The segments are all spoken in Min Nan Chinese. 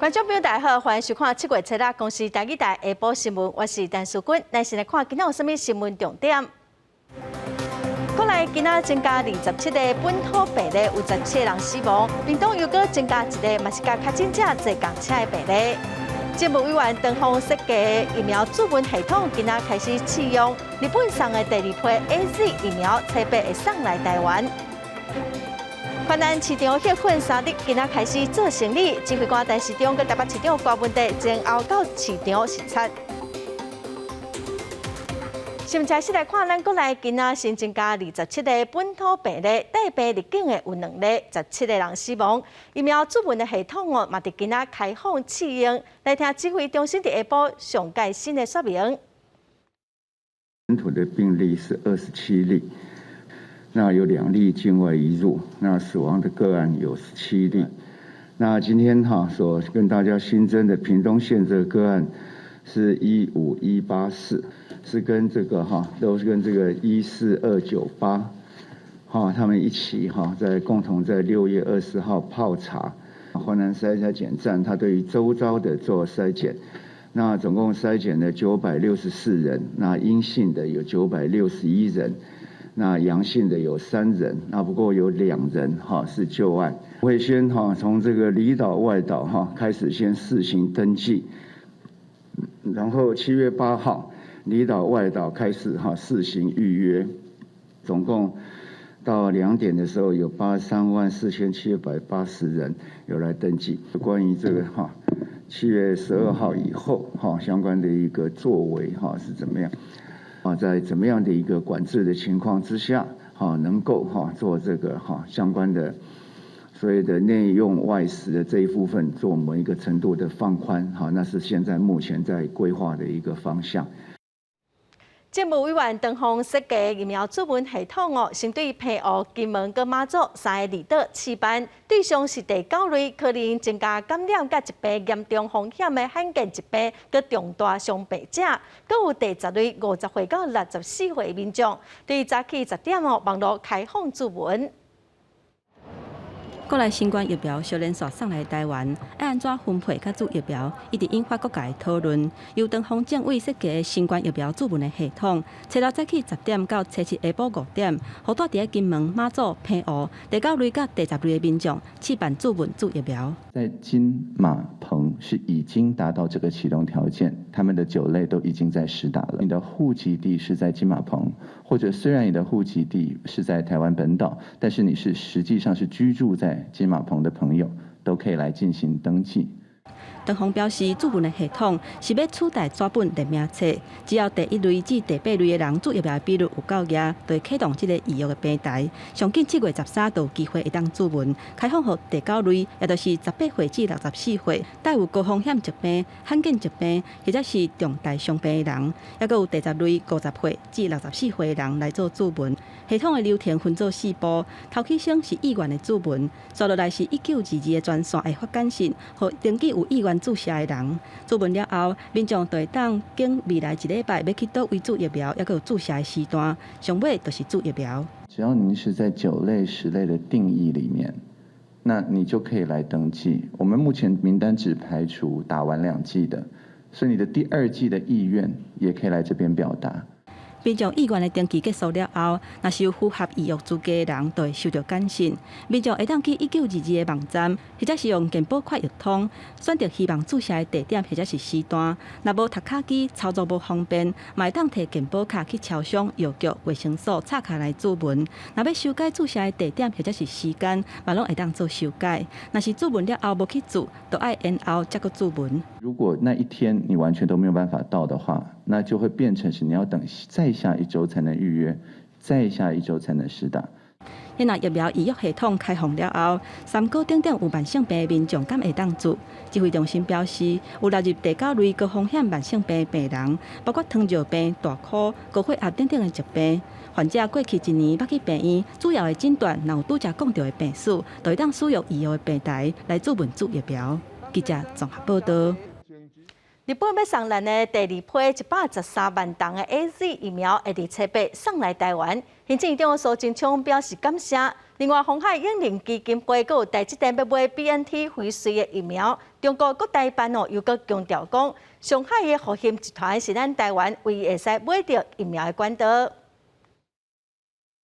觀眾朋友大家好，歡迎收看七月七日公視台語台下晡新聞，我是陳淑君。咱先來看今仔有啥物新聞重點。國內今仔增加27例本土病例，有17個人死亡。屏東又閣增加一例，嘛是佮確診者坐仝車的病例。政務委員唐鳳設計疫苗注文系統，今仔開始試用。日本送的第二批 AZ 疫苗，初八會送來台灣。環南市場歇睏3日，今仔開始做生理。指揮官陳時中佮台北市長柯文哲前後到市場視察。新聞開始來看，咱國內今仔新增加27例本土病例，帶病入境的有兩例，17個人死亡。疫苗注文的系統哦，嘛佇今仔開放試用。來聽指揮中心佇下晡上蓋新的說明。本土的病例是27例，那有兩例境外移入，那死亡的個案有17例。那今天哈所跟大家新增的屏東縣這個個案是15184，是跟這個哈都是跟這個14298，哈他們一起哈在共同在6月20號泡茶，環南篩檢站，他對於周遭的做篩檢，那總共篩檢了964人，那陰性的有961人。那陽性的有3人，那不過有兩人哈是舊案。會先哈從這個離島外島哈開始先試行登記，然後7月8號離島外島開始哈試行預約，總共到2點的時候有83萬4780人有來登記。關於這個哈7月12號以後哈相關的一個作為哈是怎麼樣？啊，在怎麼樣的一個管制的情況之下，哈，能夠哈做這個哈相關的所謂的內用外食的這一部分做某一個程度的放寬，哈，那是現在目前在規劃的一個方向。政務委員唐鳳設計疫苗注文系統哦，先對澎湖、金門佮馬祖三个離島試辦，對象是第九類可能增加感染佮疾病嚴重風險的罕見疾病佮重大傷病者，閣有第十類50歲到64歲的民眾，對早起10點哦，網路開放注文。國內新冠疫苗小連續送來台灣，欲按怎分配佮注疫苗，一直引發各界討論。由唐鳳政委設計的新冠疫苗注文的系統，初六早起十點到初七下晡5點，予蹛佇金門、馬祖、澎湖第九類佮第十類的民眾試辦注文注疫苗。在金馬澎是已經達到這個啟動條件，他們的九類都已經在施打了。你的戶籍地是在金馬澎，或者雖然你的戶籍地是在台灣本島，但是你是實際上是居住在金馬澎的朋友，都可以來進行登記。唐鳳表示，注文的系統是欲取代紙本聯名冊，只要第一類至第八類的人注疫苗比率有夠額，就會啟動這個預約的平台。上緊7月13就有機會會當注文，開放予第九類，也就是18歲至64歲，帶有高風險疾病、罕見疾病或者是重大傷病的人，抑閣有第十類50歲至64歲的人來做注文。系統的流程分做四步，頭起先是意願的注文，紲落來是1922的專線會發簡訊，予登記有意願注射的人。注文了後，民眾就會當揀未來一禮拜欲去佗位注疫苗，抑閣有注射的時段。上尾就是注疫苗。只要您是在九類、十類的定義裡面，那你就可以來登記。我們目前名單只排除打完兩劑的，所以你的第二劑的意願也可以來這邊表達。民眾意願的登記結束了後，若是有符合預約資格的人，就會收到簡訊。民眾會當去1922的網站，或者是用健保快易通，選擇希望注射的地點或者是時段。若無讀卡機，操作無方便，嘛會當提健保卡去超商、藥局、衛生所插卡來注文。若欲修改注射的地點或者是時間，嘛攏會當做修改。若是注文了後無去注，就愛延後才閣注文。如果那一天你完全都沒有辦法到的話，那就會變成是你要等再下一周才能預約，再下一周才能施打。若疫苗預約系統開放了後，三高等等有慢性病的民眾敢會當注？指揮中心表示，有納入第九類高風險慢性病的病人，包括糖尿病、大箍、高血壓等等的疾病。患者過去一年捌去病院，主要的診斷若有拄才講著的病史，就會當使用預約的平台來注文注疫苗。記者綜合報道。日本欲送咱的第二批113萬筒的 AZ 疫苗，會佇初八送來台灣。行政院長蘇貞昌表示感謝。另外，鴻海永齡基金會閣有台積電欲買 BNT 輝瑞的疫苗，中國國台辦哦又閣強調講，上海的復興集團是咱台灣唯一會使買著疫苗的管道。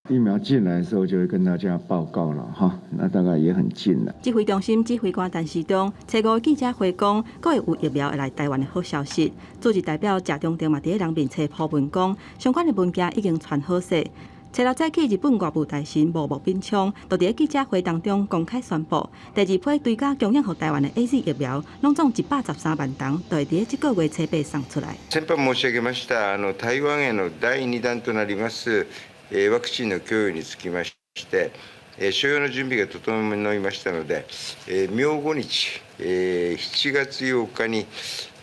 疫苗進來的時候就會跟大家報告了哈，那大概也很近了。指揮中心指揮官陳時中，初五記者會講，閣會有疫苗會來台灣的好消息。組織代表謝長廷嘛佇咧人面冊鋪文講，相關的文件已經傳好勢。初六早起，日本外務大臣茂木敏充就佇咧記者會當中公開宣布，第二批追加供應予台灣的 AZ 疫苗，攏總113萬筒，就會佇咧這個月初八送出來。先般申し上げました台灣への第二弾となりますワクチンの供与につきまして、所要の準備が整いましたので、明後日、7月8日に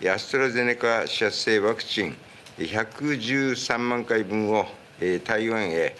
アストラゼネカ社製ワクチン113万回分を台灣へ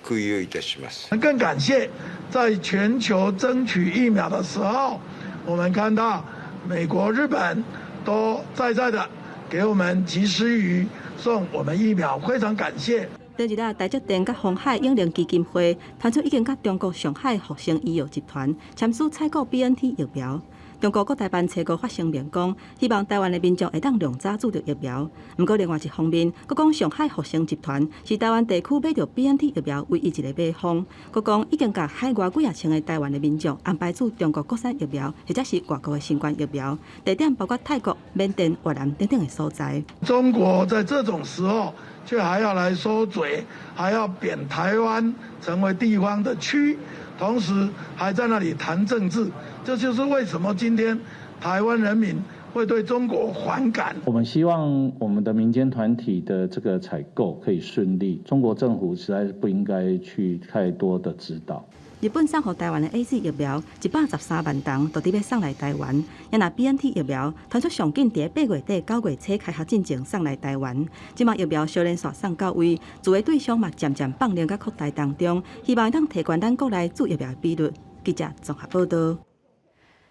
空輸いたします。更感謝在全球爭取疫苗的時候，我們看到美國、日本都在在的給我們及時雨送我們疫苗，非常感謝。第二日，台積電佮鴻海永齡基金會傳出已經佮中國上海復星醫藥集團簽署採購 BNT 疫苗。中國國台辦初五發聲明講，希望台灣的民眾會當量早注著疫苗。毋過另外一方面，閣講上海復星集團是台灣地區買著 BNT 疫苗唯一一个買方。閣講已經共海外幾仔千个台灣的民眾安排注中國國產疫苗，或者是外國的新冠疫苗，地點包括泰國、緬甸、越南等等的所在。中國在這種時候，卻還要來說嘴，還要貶台灣成為地方的區，同時還在那裡談政治，這就是為什麼今天台灣人民會對中國反感。我們希望我們的民間團體的這個採購可以順利，中國政府實在是不應該去太多的指導。日本送予台灣的 AZ 疫苗113萬筒，就佇欲送來台灣。也若 BNT 疫苗傳出上緊佇8月底9月初開學進前送來台灣。這馬疫苗小連續送到位，注的對象嘛漸漸放量佮擴大當中，希望會當提懸咱國內注疫苗的比率。記者綜合報道。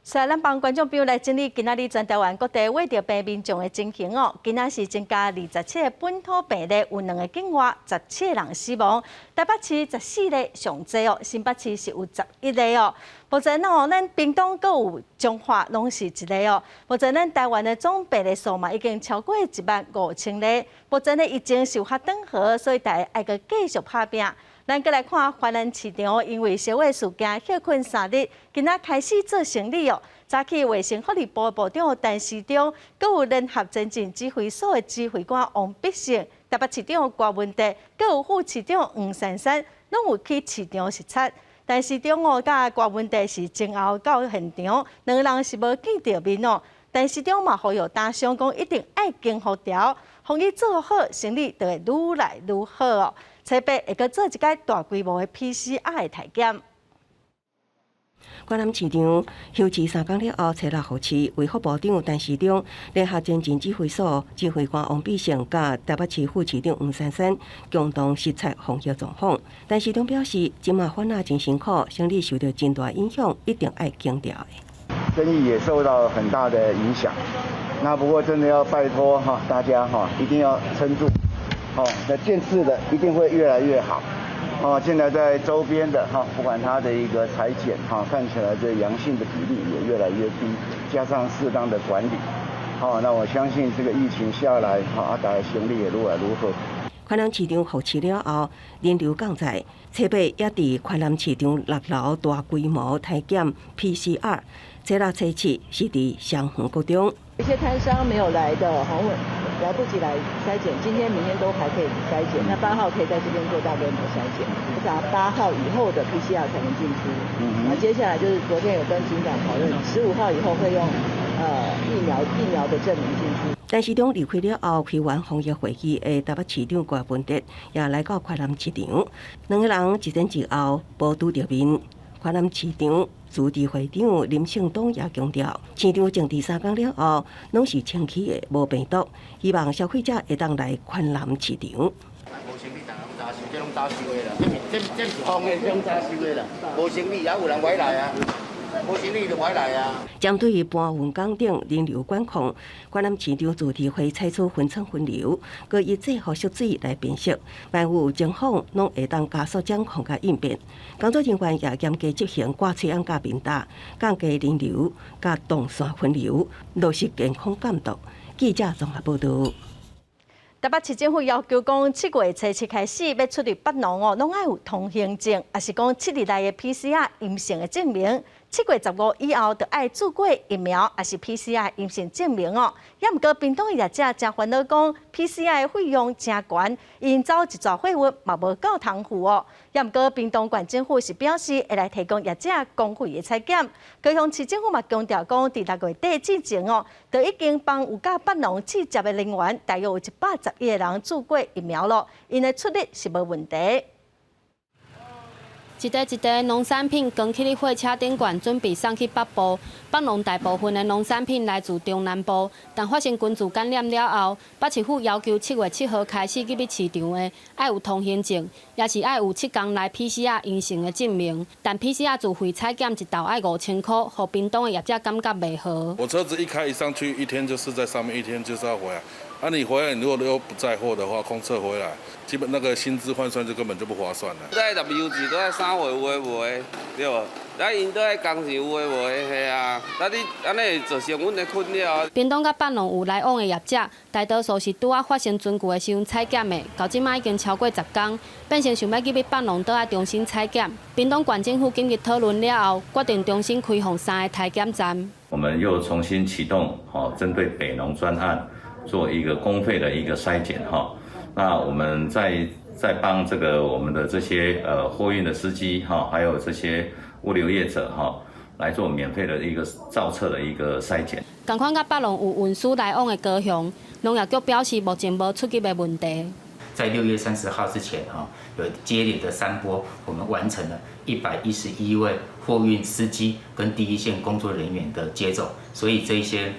是啊，咱幫觀眾朋友來整理今仔日全台灣各地穢著病民眾的情形哦。今仔是增加27個本土病例，有兩个境外，17個人死亡。台北市14例上濟哦，新北市是有11個哦。目前哦，咱屏東閣有彰化攏是一个哦。目前咱台灣的總病例數嘛已經超過1萬5千例。目前的疫情是有較轉好，所以大家愛閣繼續拍拚。咱閣來看環南市場，因為燒火事件歇睏3日，今仔開始做生理哦。早起衛生福利部部長陳時中，閣有聯合前進指揮所的指揮官王必勝，台北市長柯文哲，閣有副市長黃珊珊，攏有去市場視察。陳時中哦，佮柯文哲是前後到現場，兩个人是無見著面哦。陳時中嘛呼籲摊商講，一定愛經協調，防疫做好，生意就會愈來愈好哦。初八會閣做一擺大規模的 PCR 的體檢。關南市場休市3工了後，初六復市，衛福部長陳時中聯合前進指揮所指揮官王必勝，佮台北市副市長黃珊珊共同視察防疫狀況。陳時中表示，這馬販仔真辛苦，生意受著真大影響，一定愛檢調的。生意也受到很大的影響。那不過真的要拜託哈大家哈，一定要撐住。哦，那漸次的一定會越來越好。哦，現在在周邊的哈，不管它的一個採檢哈，看起來這陽性的比例也越來越低，加上適當的管理，好，那我相信這個疫情下來，哈，大家生意也愈來愈好。環南市場復市了後，人流降載，初八也佇環南市場六樓大規模體檢 PCR，初六初七是佇雙園國中。一些攤商沒有來的，哈，來不及來篩檢，今天、明天都還可以篩檢。那8號可以在這邊做大規模篩檢，查8號以後的 PCR 才能進出。那接下來就是昨天有跟警長討論，15號以後會用疫苗的證明進出。陳時中離開了後，開完防疫會議的台北市長柯文哲也來到環南市場，兩個人一前一後無拄著面。環南市場自治會長林勝東也強調，市場靜置3工了後，攏是清氣的，無病毒，希望消費者會當來環南市場。無生理，逐人早收，這攏早收的啦，這這這是風的，這攏早收的啦。無生理也有人買來啊。無行李就無來啊。針對搬運崗頂人流管控，關南市長自治會採取分層分流，閣以制服色水來辨識，萬有情況攏會當加速掌控佮應變。工作人員也嚴格執行掛喙罨佮面罩，降低人流佮動線分流，落實健康監督。記者綜合報導。台北市政府要求講，7月初7開始欲出入北農哦，攏愛有通行證，抑是講7日內的 PCR 陰性的證明。7月15以後，就愛注過疫苗，抑是 PCR 陰性證明哦。也毋過，屏東的業者誠煩惱講，PCR 的費用誠懸，𪜶走一逝貨物嘛無夠通付哦。也毋過，屏東縣政府是表示會來提供業者公費的採檢。高雄市政府嘛強調講，佇6月底之前哦，就已經幫有佮北農接觸的人員，大約有111個人注過疫苗囉，𪜶的出入是無問題。一袋一袋農產品扛去咧貨車頂懸，準備送去北部。北農大部分的農產品來自中南部，但發生群聚感染了後，北市府要求7月7號開始入去市場的，愛有通行證，也是愛有7天內 PCR 陰性的證明。但 PCR 自費採檢一道愛5000箍，予屏東的業者感覺袂好。我車子一開一上去，一天就是在上面，一天就是要回來。啊，你回來，你如果又不載貨的話，空車回來，基本那個薪資換算就根本就不划算了。在入油錢都愛三貨有的無的，對無？啊，𪜶都愛工錢有的無的，係啊。啊，你按呢會造成阮的困擾。屏東佮北農有來往的業者，大多數是拄仔發生群聚的時陣採檢的，到這擺已經超過10工，變成想欲入去北農都愛重新採檢。屏東縣政府緊急討論了後，決定重新開放三个採檢站。我們又重新啟動，吼，針對北農專案做一個公費的一個篩檢，哈。那我們在幫這個我們的這些貨運的司機，哈，還有這些物流業者，哈，來做免費的一個造冊的一個篩檢。仝款佮北農有運輸來往的高雄，農業局表示目前無出入的問題。在6月30號之前，哈，有接連的三波，我們完成了111位貨運司機跟第一線工作人員的接種，所以這一些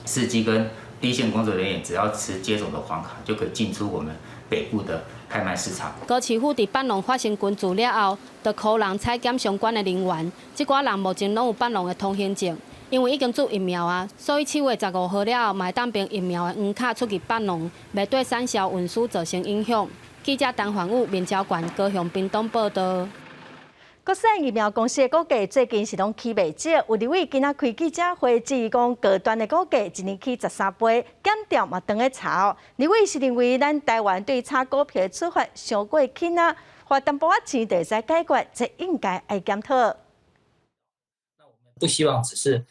司機跟第一線工作人員只要持接種的黃卡，就可以進出我們北部的拍賣市場。高市府佇北農發生群聚了後，就予人採檢相關的人員，這寡人目前攏有北農的通行證，因為已經注疫苗啊，所以7月15號了後，嘛會當憑疫苗的黃卡出入北農，袂對產銷運輸造成影響。記者陳焕武、面交縣高雄屏東報導。國產疫苗公司的股價最近是攏起袂少，有立委今仔開記者會質疑講高端的股價一年起13倍，檢調嘛當咧查。立委是認為咱台灣對炒股票的處罰傷過輕啊，花淡薄仔錢就會使解決，這應該愛檢討。不希望只是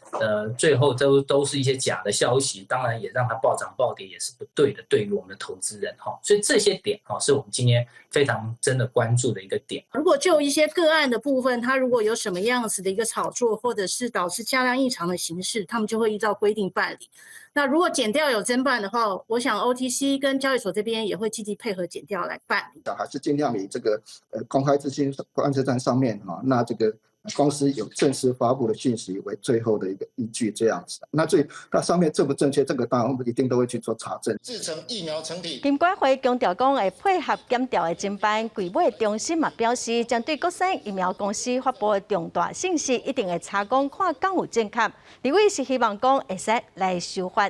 最後都是一些假的消息，當然也讓它暴漲暴跌也是不對的，對於我們的投資人哈，所以這些點哈是我們今天非常真的關注的一個點。如果就一些個案的部分，它如果有什麼樣子的一個炒作，或者是導致價量異常的形式，他們就會依照規定辦理。那如果檢調有偵辦的話，我想 OTC 跟交易所這邊也會積極配合檢調來辦理。還是盡量以這個公開資訊觀測站上面哈，那這個。公司有正式發布的訊息為最後的一個依據，這樣子。那最那上面正不正確，這個當然我們一定都會去做查證。製成疫苗成品。金管會強調講會配合檢調的偵辦，櫃買中心嘛表示，針對國產疫苗公司發布的重大信息，一定會查講看敢有正確。立委是希望講會使來修法。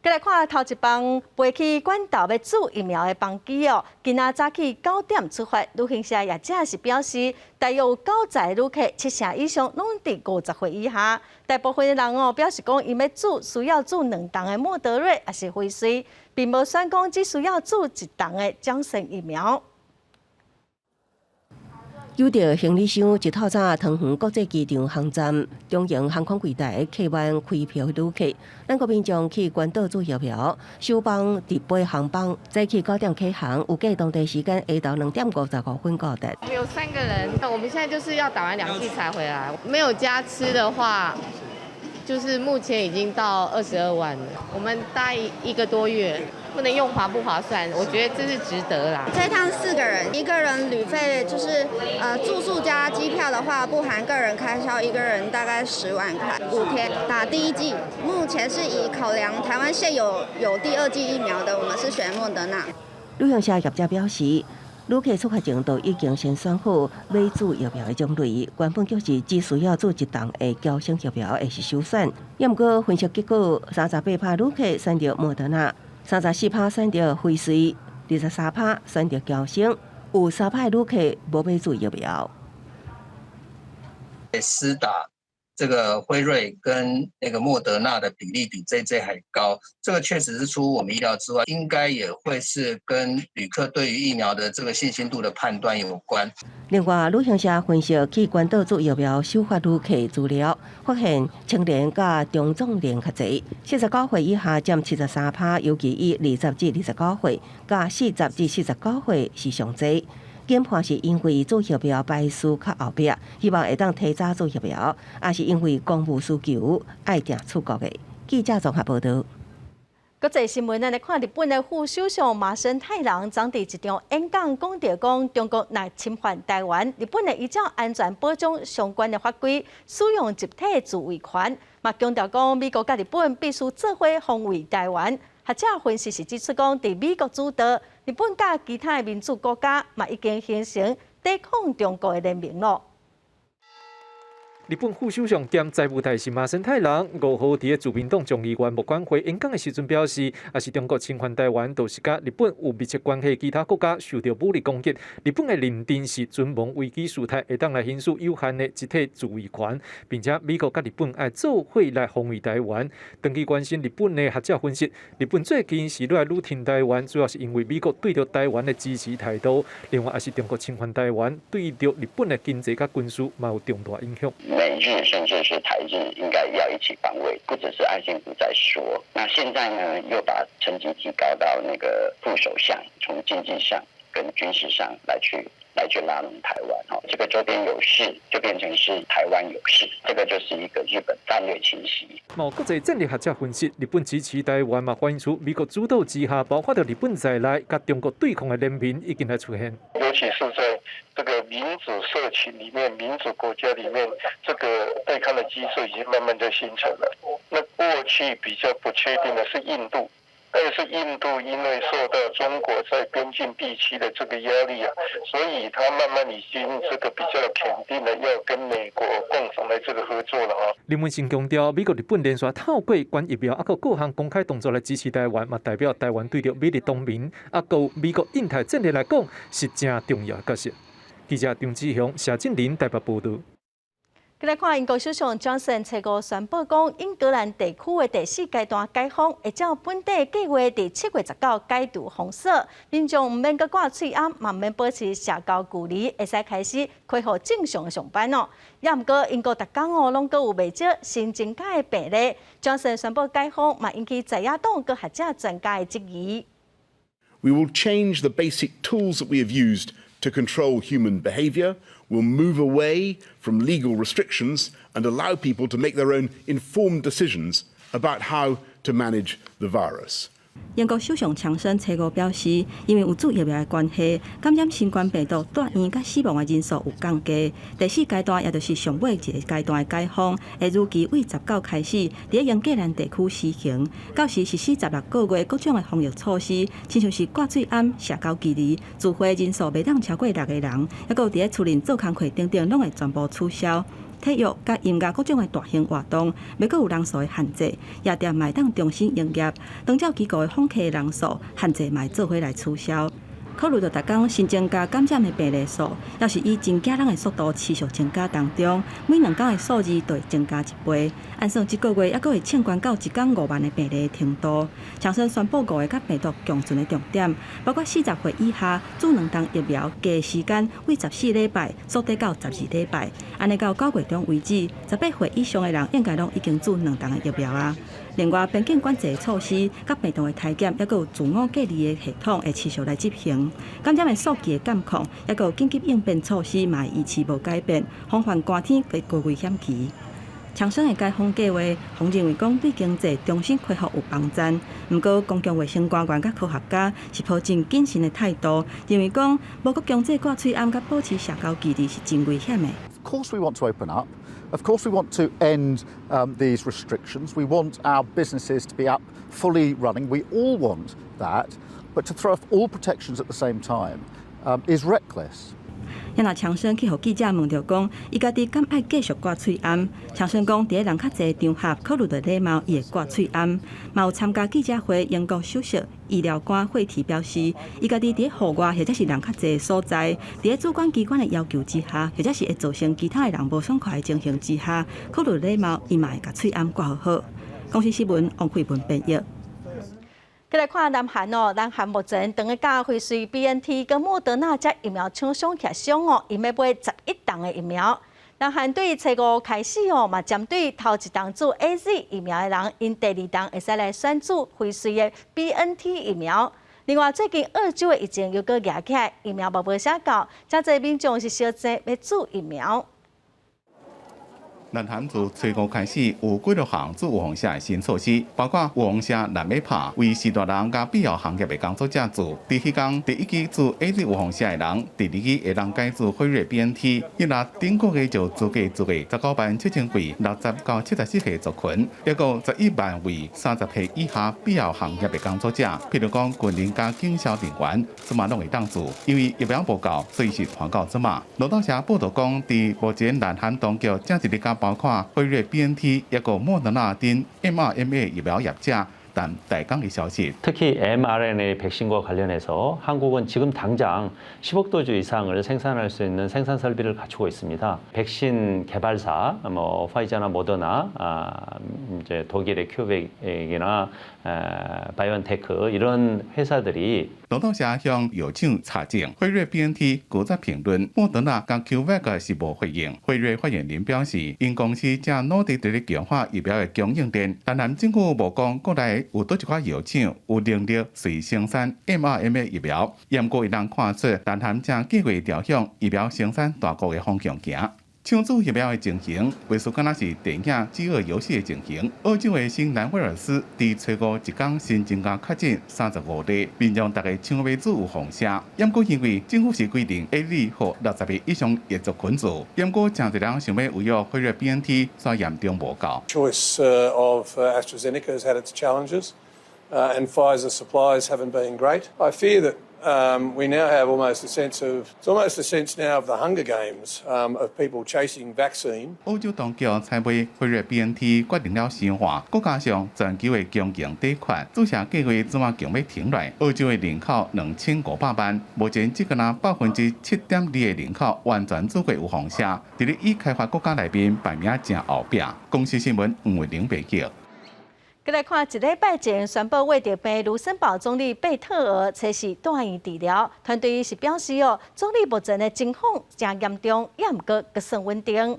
閣來看頭一班飛去關島欲注疫苗的班機哦，今仔早起9點出發。旅行社業者是表示，大約有9成旅客7成以上攏佇50歲以下。大部分的人哦表示講，𪜶欲注需要注兩筒的莫德瑞抑是輝瑞，並無選講只需要注一筒的強生疫苗。擁著行李箱一透早桃園國際機場航站，長榮航空櫃台客滿開票旅客，咱國民眾去關島注疫苗，首班直飛航班早起9點啟航，預計當地時間下晝2點55分到達。我們有三個人，那我們現在就是要打完兩劑才回來，沒有加吃的話，就是目前已經到22萬了。我們待一個多月，不能用划不划算，我覺得這是值得啦。這趟四個人，一個人旅費就是住宿加機票的話，不含個人開銷，一個人大概10萬塊。5天打第一劑，目前是以考量台灣現有有第二劑疫苗的，我們是選莫德納。旅行社業者表示，旅客出發前都已經先選好欲注疫苗的種類，原本就是只需要注一針的嬌生疫苗會是首選。毋過分析結果，38趴旅客選擇莫德納，34趴選擇輝瑞，23趴選擇嬌生，有3趴旅客無欲注疫苗。施打這個輝瑞跟那個莫德納的比例比 JJ 還高，這個確實是出乎我們意料之外，應該也會是跟旅客對於疫苗的這個信心度的判斷有關。另外，旅行社分析去關島注疫苗首發旅客資料，發現青年佮中壯年較濟，49歲以下佔73趴，尤其以20至29歲佮40至49歲是上濟。研判是因為注疫苗排序較後壁，希望會當提早注疫苗，抑是因為公務需求愛定出國的。記者綜合報道。國際新聞，咱來看日本的副首相麻生太郎，昨佇一場演講講著講，中國若侵犯台灣，日本會依照安全保障相關的法規，使用集體自衛權。嘛強調講，美國佮日本必須做伙防衛台灣。學者分析是指出講，佇美國主導，日本佮其他的民主國家嘛已經形成抵抗中國的聯盟囉。日本副首相兼財務大臣麻生太郎5號佇咧自民黨眾議院募款會演講的時陣表示，若是中國侵犯台灣，就是佮日本有密切關係其他國家受著武力攻擊。日本會認定是存亡危機事態，會當來行使有限的集體自衛權，並且美國佮日本愛做伙來防衛台灣。長期關心日本的學者分析，日本最近是愈來愈挺台灣，主要是因為美國對著台灣的支持態度，另外也是中國侵犯台灣，對著日本的經濟佮軍事嘛有重大影響。美日甚至是台日應該要一起防衛，不只是岸信夫在說。那現在呢，又把層級提高到那個副首相，從經濟上跟軍事上來去拉攏台灣。哦，這個周邊有事就變成是台灣有事，這個就是一個日本戰略清晰。嘛，國際戰略學者分析，日本支持台灣嘛，反映出美國主導之下，包括著日本在內，佮中國對抗的聯盟已經來出現。尤其是在這個民主社群裡面、民主國家裡面，這個對抗的機制已經慢慢在形成了。那過去比較不確定的是印度，但是印度因為受到中國在邊境地區的這個壓力啊，所以他慢慢已經這個比較肯定的要跟美國共同來這個合作了啊。林文成強調，美國、日本連續透過捐疫苗，抑閣各項公開動作來支持台灣，嘛代表台灣對著美日同盟，抑閣美國印太戰略來講是誠重要的角色。記者張志雄、謝振林台北報導。來看英國首相強森初五宣布講，英格蘭地區的第四階段解封，會照本底計劃佇7月19解除封鎖，民眾毋免閣掛喙罨，嘛毋免保持社交距離，會使開始恢復正常的上班囉。也毋過英國逐工哦，攏閣有袂少新增加的病例。強森宣布解封，嘛引起在野黨佮學者專家的質疑。 We will change the basic tools that we have used to control human behavior. We'll move away from legal restrictions and allow people to make their own informed decisions about how to manage the virus. 英國首相強生初五表示，因為有注疫苗的關係，感染新冠病毒蹛院佮死亡的人數有降低。第四階段，也就是上尾一個階段的解封，會預期對19開始，佇英格蘭地區施行。到時實施16個月各種的防疫措施，親像是掛喙罨、社交距離、聚會人數袂當超過六個人，抑閣有佇咧厝內做工課等等，攏會全部取消。體育佮音樂各種的大型活動，欲閣有人數的限制，夜店嘛會當重新營業。長照機構的訪客人數限制嘛會做伙來取消。考慮到逐工新增加感染的病例數，抑是以真驚人的速度持續增加當中，每2工的數字就會增加一倍。按算這個月抑閣會衝懸到一工5萬的病例程度。強生宣布五個佮病毒共存的重點，包括40歲以下注兩針疫苗，隔時間對14禮拜縮短到12禮拜。按呢到9月中為止，18歲以上的人應該攏已經注兩針的疫苗啊。另外，邊境管制措施、佮病毒的篩檢，抑閣有自我隔離的系統會持續來執行。感染的數據的監控，抑閣有緊急應變措施，嘛會維持無改變，防範寒天的高危險期。強生的解封計劃，予認為講對經濟重新恢復有幫助。毋過，公共衛生官員佮科學家是抱真謹慎的態度，認為講無閣強制掛喙罨佮保持社交距離是真危險的。 Of course, we want to open up. Of course, we want to end these restrictions. We want our businesses to be up fully running. We all want that. But to throw off all protections at the same time is reckless. 也若強生去予記者問著講，伊家己敢愛繼續掛喙罨？強生講，佇咧人較濟場合考慮著禮貌，伊會掛喙罨。嘛有參加記者會，英國首席醫療官惠提表示，伊家己佇咧戶外或者是人較濟所在，佇咧主管機關的要求之下，或者是會造成其他的人無爽快的情形之下，考慮禮貌，伊嘛會共喙罨掛予好。公視新聞王慧文編譯。閣來看南韓哦，南韓目前當咧佮輝瑞 BNT 佮莫德納這疫苗廠商協商哦，𪜶欲買11噸的疫苗。南韓對初五開始哦，嘛針對頭一針注 AZ 疫苗的人，𪜶第二針會使來選注輝瑞的 BNT 疫苗。另外，最近澳洲的疫情又閣夯起來，疫苗嘛無啥夠，誠濟民眾是相爭欲注疫苗。南韓自初五開始有幾多項注預防射的新措施，包括預防射難欲拍，為序大人佮必要行業的工作者注。佇彼工第一劑注 AZ 預防射的人，第二劑會當改注輝瑞 BNT。伊若頂個月就資格注19萬7千位60到74歲族群，抑閣11萬位30歲以下必要行業的工作者，譬如講軍人佮警消人員，這馬攏會當注。因為疫苗無夠，所以是拖到這馬。路透社報導講，佇目前南韓當局正佇咧佮包括輝瑞 BNT 抑閣莫德納等 mRNA 疫苗業者談代工的消息。 특히 mRNA 백신과 관련해서 한국은 지금 당장 10억 도즈 이상을 생산할 수 있는 생산 설비를 갖추고 있습니다. 백신 개발사 뭐 화이자나 모더나, 이제 독일의 큐어백이나 바이온테크 이런 회사들이 路透社向藥廠查證，輝瑞 BNT 拒絕評論，莫德納佮 CureVac 是無回應。輝瑞發言人表示，𪜶公司正努力佇咧強化疫苗的供應鏈，但南政府無講國內有佗一寡藥廠有能力隨生產 mRNA 疫苗，毋過會當看出，南韓正計劃朝向疫苗生產大國的方向行。搶注疫苗的情形，袂輸敢若是電影《飢餓遊戲》的情形。澳洲的新南威爾斯佇初五一工新增加確診35例，民眾逐家搶欲注預防射。毋過因為政府是規定 AZ 予60歲以上的族群注，毋過誠濟人想欲預約輝瑞 BNT，煞嚴重無夠。 Choice of AstraZeneca has had its challenges, and Pfizer supplies haven't been great. I fear that we now have almost a sense of it's almost a sense now of the Hunger Games of people chasing vaccine. 澳洲當局採買輝瑞 BNT 決定了深化，閣加上全球的供應短缺，注射計劃這馬強欲停落來。澳洲的人口2500萬，目前只敢若7.2%的人口完全注過預防射，佇咧已開發國家內面排名誠後壁。公視新聞黃慧玲報道。閣來看一禮拜前宣布患著病，盧森堡總理貝特爾初四住院治療，團隊是表示哦，總理目前的情況誠嚴重，也毋過閣算穩定。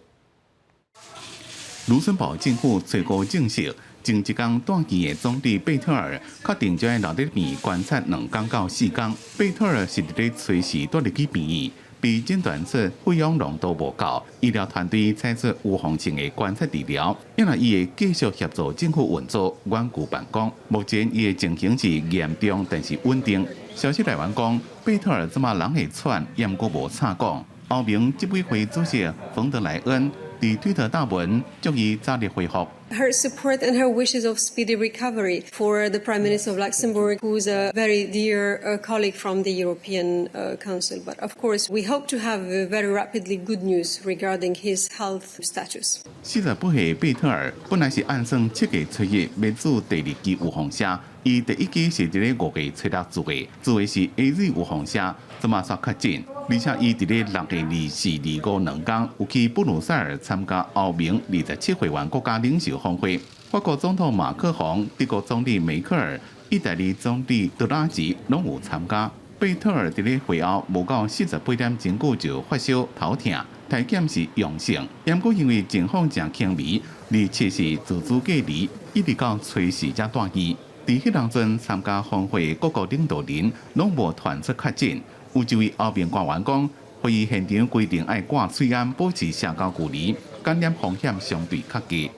盧森堡政府初五證實，前一工住院的總理貝特爾確定將會留佇病院觀察2工到4工。貝特爾是佇咧初四蹛入去病院，被診斷出血氧濃度無夠，醫療團隊採取預防性的觀察治療，因為伊會繼續協助政府運作，遠距辦公。目前伊的情形是嚴重，但是穩定。消息來源講，貝特爾這馬人會喘，毋過無吵講。歐盟執委會主席馮德萊恩佇推特貼文，祝伊早日恢復。 Her support and her wishes of speedy recovery for the Prime Minister of Luxembourg, who is a very dear colleague from the European Council. But of course, we hope to have very rapidly good news regarding his health status. 48歲貝特爾本來是按算7月初一欲注第二劑預防射，伊第一劑是佇咧5月初六注的，注的是 AZ 預防射，這馬煞確診。而且伊佇咧6月24、25兩工有去布魯塞爾參加歐盟27會員國家領袖峰會。法國總統馬克宏、德國總理梅克爾、意大利總理德拉吉攏有參加。貝特爾佇咧會後無夠48點鐘久就發燒頭痛，體檢是陽性，毋過因為情況誠輕微，27是自主隔離，一直到初四才住院。佇彼當陣參加峰會的各國領導人攏無傳出確診。有一位歐盟官員講，會議現場規定愛掛喙罨，保持社交距離，感染風險相對較低。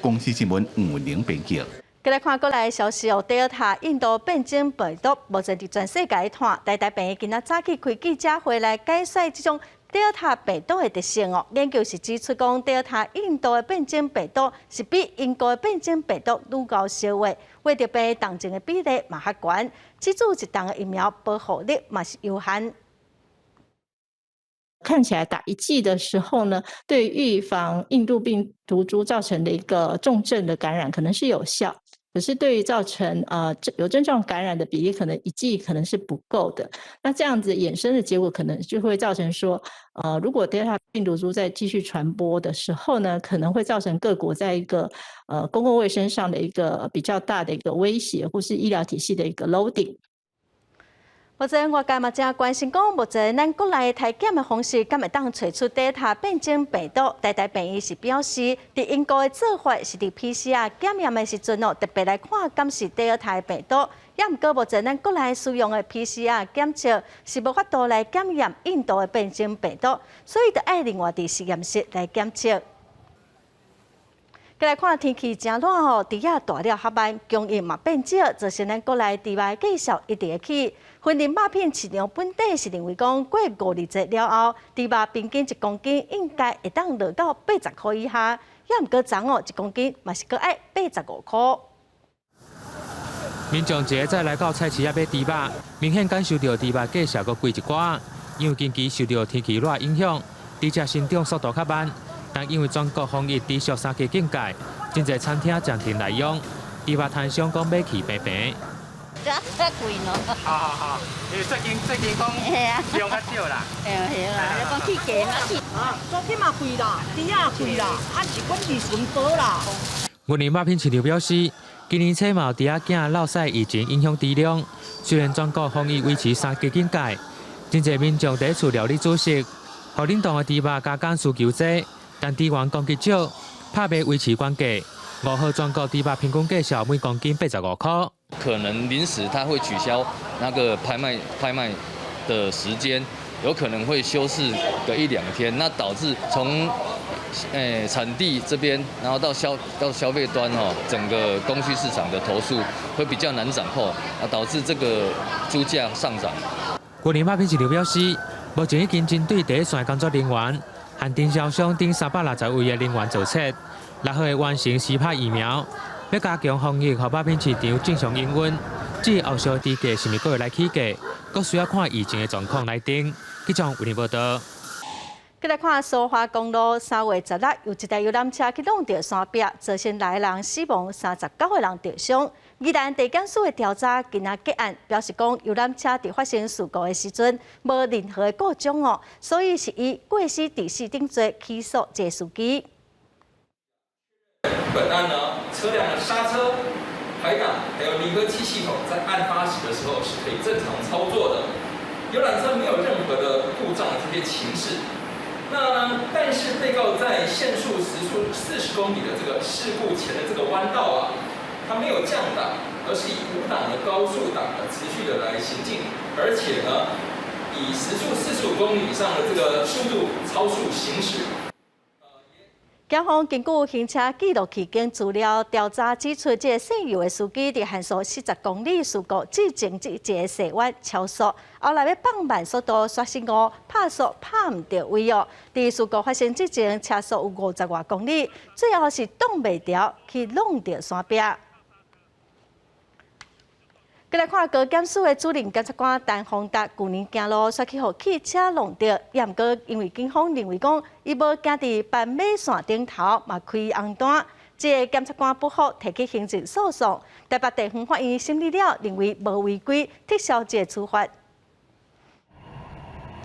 公視新聞黃文玲編輯。閣來看國內消息哦，德爾塔印度變種病毒目前佇全世界傳，台大病院今仔早起開記者會來解釋這種德爾塔病毒的特性哦。研究是指出講，德爾塔印度的變種病毒是比英國的變種病毒愈𠢕相畫，患著病重症的比例嘛較懸，只注一筒的疫苗保護力嘛是有限。看起來打一劑的時候呢，對預防印度病毒株造成的一個重症的感染可能是有效，可是對於造成有症狀感染的比例，可能一劑可能是不夠的。那這樣子衍生的結果，可能就會造成說，如果 Delta 病毒株再繼續傳播的時候呢，可能會造成各國在一個公共衛生上的一個比較大的一個威脅，或是醫療體系的一個 loading。目前外界嘛誠關心講，目前咱國內篩檢的方式，敢會當揣出 Delta 變種病毒？台大病院是表示，佇英國的做法是佇 PCR 檢驗的時陣哦，特別來看敢是 Delta 病毒。也毋過目前咱國內使用的 PCR 檢測是無法度來檢驗印度的變種病毒，所以著愛另外佇實驗室來檢測。過來看天氣誠熱吼，豬仔大了較慢，供應嘛變少，造成咱國內豬肉價數一直會起。雲林肉品市場本地是認為講，過五日節了後，豬肉平均一公斤應該會當落到80箍以下，也毋過昨哦，一公斤嘛是閣愛85箍。民眾一下早來到菜市仔買豬肉，明顯感受著豬肉價數閣貴一寡，因為近期受著天氣熱影響，豬隻生長速度較慢。但因為全國防疫持續三級警戒，真濟餐廳暫停內用，豬肉攤商講買去平平。這較貴喏。好好好，因為最近講量較少啦。係啊係啊，你講起價嘛起。啊，昨天嘛貴啦，豬仔貴啦，啊是阮利潤薄啦。雲林肉品市場表示，今年刺毛豬仔囝落屎疫情影響豬量，雖然全國防疫維持三級警戒，真濟民眾佇厝料理煮食，予冷凍的豬肉加工需求濟。但豬源供給少，拍賣維持原價。5號全國豬肉平均價數每公斤85箍。可能臨時他會取消那個拍賣的時間，有可能會休市個一兩天，那導致從產地這邊，然後到消費端哦，整個供需市場的投訴會比較難掌控，啊，導致這個豬價上漲。雲林肉品市場表示，目前已經針對第一線工作人員和經銷商等360位的人員做測，6號會完成施打疫苗，欲加強防疫，予肉品市場正常營運。至於後續豬價是毋是閣會來起價，閣需要看疫情的狀況來定。記者為您報道。過來看蘇花公路3月16，有一台遊覽車去挵著山壁，造成六个人死亡，39個人著傷。宜蘭地檢署的調查今仔結案，表示講遊覽車佇發生事故的時陣無任何的故障哦，所以是以過失致死等罪起訴這个司機。本案呢，車輛的剎車、排擋還有離合器系統在案發時的時候是可以正常操作的，遊覽車沒有任何的故障的這些情勢。那但是被告在限速時速40公里的這個事故前的這個彎道啊，他沒有降檔，而是以5檔的高速檔的持續的來行進，而且呢，以時速45公里以上的這個速度超速行駛。警方根據行車記錄器間資料調查指出，這个姓尤的司機佇限速40公里事故之前這一个細彎超速，後來欲放慢速度，煞失誤拍速拍毋著位哦。佇事故發生之前，車速有50外公里，最後是擋袂牢去挵著山壁。過來看高檢署的主任檢察官陳宏達，舊年行路煞去予汽車挵著，也毋過因為警方認為講伊無行佇斑馬線頂頭，嘛開紅單，這个檢察官不服，提起行政訴訟。台北地方法院審理了，認為無違規，撤銷這个處罰。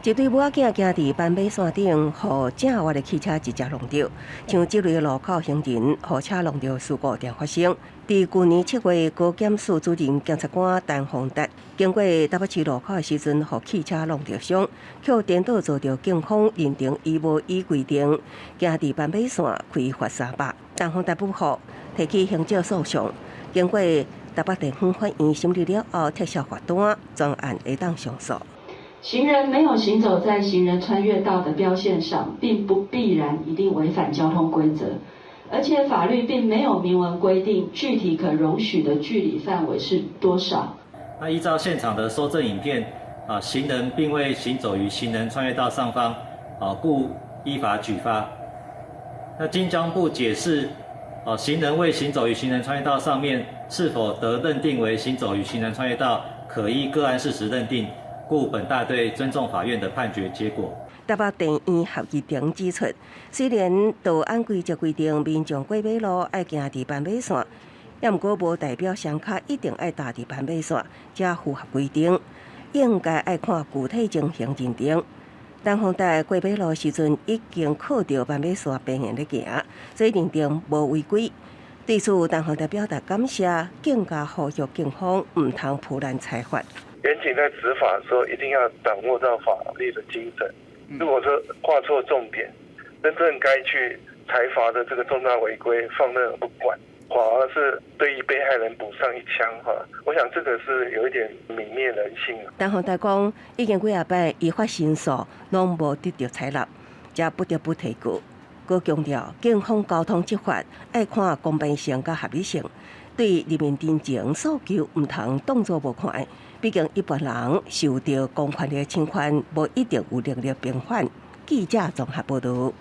一對母仔囝行佇斑馬線頂，予正倚的汽車直接挵著。像這類路口行人予車挵著事故常發生。佇舊年7月，高檢署主任檢察官陳宏達經過台北市路口的時陣，予汽車挵著傷，卻顛倒遭著警方認定伊無依規定行佇斑馬線開罰300。陳宏達不服，提起行政訴訟。經過台北地方法院審理了後，撤銷罰單，全案會當上訴。行人沒有行走在行人穿越道的標線上，並不必然一定違反交通規則，而且法律並沒有明文規定具體可容許的距離範圍是多少。那依照現場的搜證影片，啊，行人並未行走於行人穿越道上方，啊，故依法舉發。那經交通部解釋，啊，行人未行走於行人穿越道上面，是否得認定為行走於行人穿越道，可依個案事實認定。故本大隊尊重法院的判決結果。台北地院合議庭指出，雖然道安規則規定民眾過馬路愛行佇斑馬線，也毋過無代表雙跤一定愛踏佇斑馬線，才符合規定。應該愛看具體情形認定。陳宏達過馬路時陣已經靠著斑馬線邊緣咧行，所以認定無違規。對此，陳宏達表達感謝，更加呼籲警方毋通浮濫裁罰。員警在執法的時候，一定要掌握到法律的精神。如果說畫錯重點，真正該去裁罰的這個重大違規，放任不管，反而是對於被害人補上一槍。哈，我想這個是有一點泯滅人性。陳宏達講，已經幾仔擺依法申訴，攏無得著採納，才不得不提告。閣強調，警方交通執法愛看公平性佮合理性，對人民真情訴求毋通當作無看。畢竟一般人受著公權力侵犯，無一定有能力平反。記者綜合報導。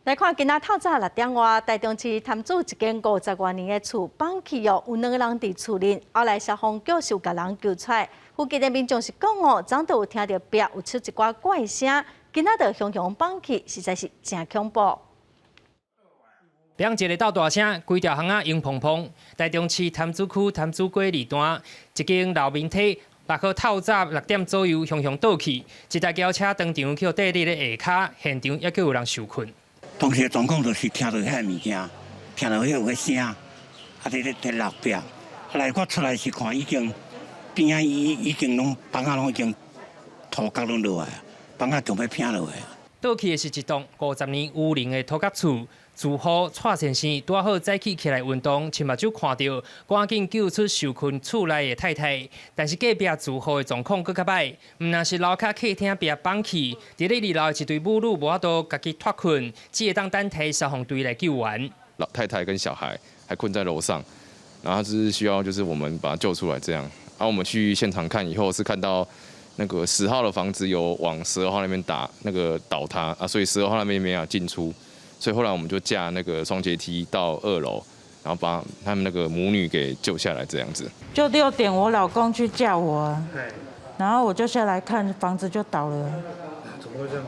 來看今仔透早6點外，台中市潭子一間50外年的厝崩去哦，有兩个人佇厝內，後來消防局是有共人救出來。附近的民眾是講哦，昨昏有聽著壁有出一寡怪聲，今仔就雄雄崩去，實在是誠恐怖。砰一个鬥大聲，規條巷仔湧砰砰。台中市潭子區潭子街二段一間老民宅，6號透早6點左右，雄雄倒去，一台轎車當場去硩佇咧下跤，現場猶閣有人受困。當時的狀況就是聽著彼个物件，聽著彼有个聲，啊，佇咧佇落壁。後來我出來是看已經邊仔已經攏房仔攏已經塗角攏落來，房仔就欲拚落來。倒去的是一棟50年有齡的土埆厝，住戶蔡先生拄好早起起來運動，親目睭看著，趕緊救出受困厝內的太太。但是隔壁住戶的狀況閣較䆀，毋但是樓跤客廳壁崩去，佇咧二樓的一對母女無法度家己脫困，只會當等待消防隊來救援。老太太跟小孩還困在樓上，然後就是需要就是我們把他救出來這樣。然後我們去現場看以後是看到，那個10號的房子有往12號那邊打那個倒塌啊，所以12號那邊沒法進出，所以後來我們就架那個雙階梯到2樓，然後把他們那個母女給救下來，這樣子。就6點，我老公去叫我，然後我就下來看房子就倒了。怎麼會這樣子？